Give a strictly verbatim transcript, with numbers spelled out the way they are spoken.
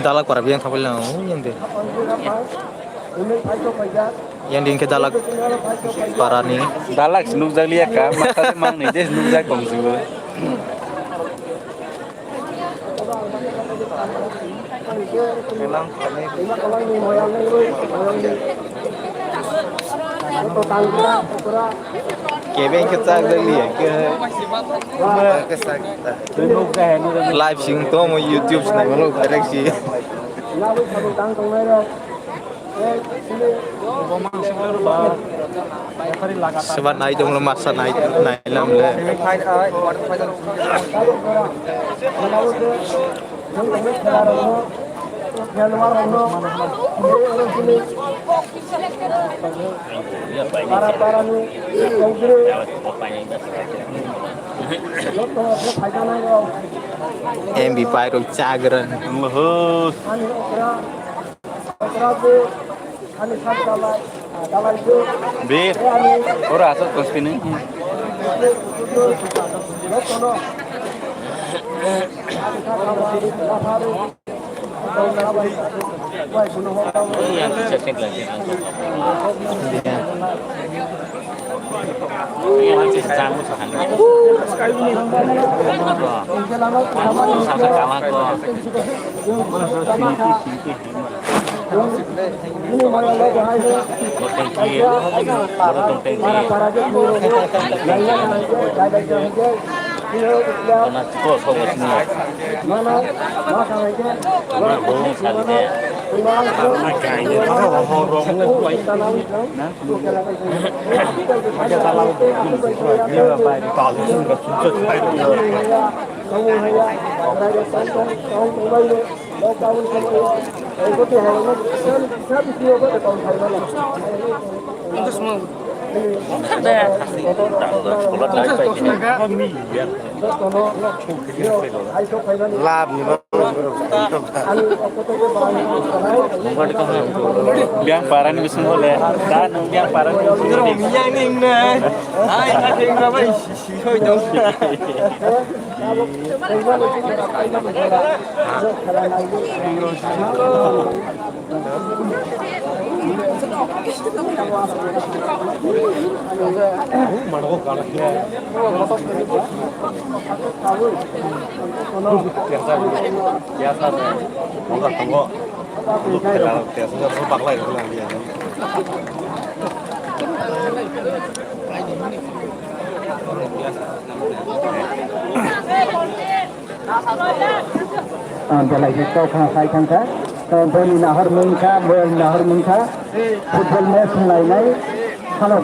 Dalak para biyang thapai lang, oh, yang de. Yang di hingke dalak para ni. Dalak se nukjak liya ka, masa de mang ni je nukjak tong se bo. Kebeng ke chak jak liya ke. Live sing to mo YouTube sing mo direct si. Seba nai dong lo masa nai nai lam le. M B pai rok chagrang. Bir, ora asal konspini. Lab ni ba. Biang parani bising hole. Da nung biang parani bising hole. Ai, ai, ai, ai, ai, ai, ai, ai, ai, ai, Ang belai khe kok kha sai thang kha. Tei boni nahor mung kha, bol nahor mung kha. Football match wng lai nai. Hano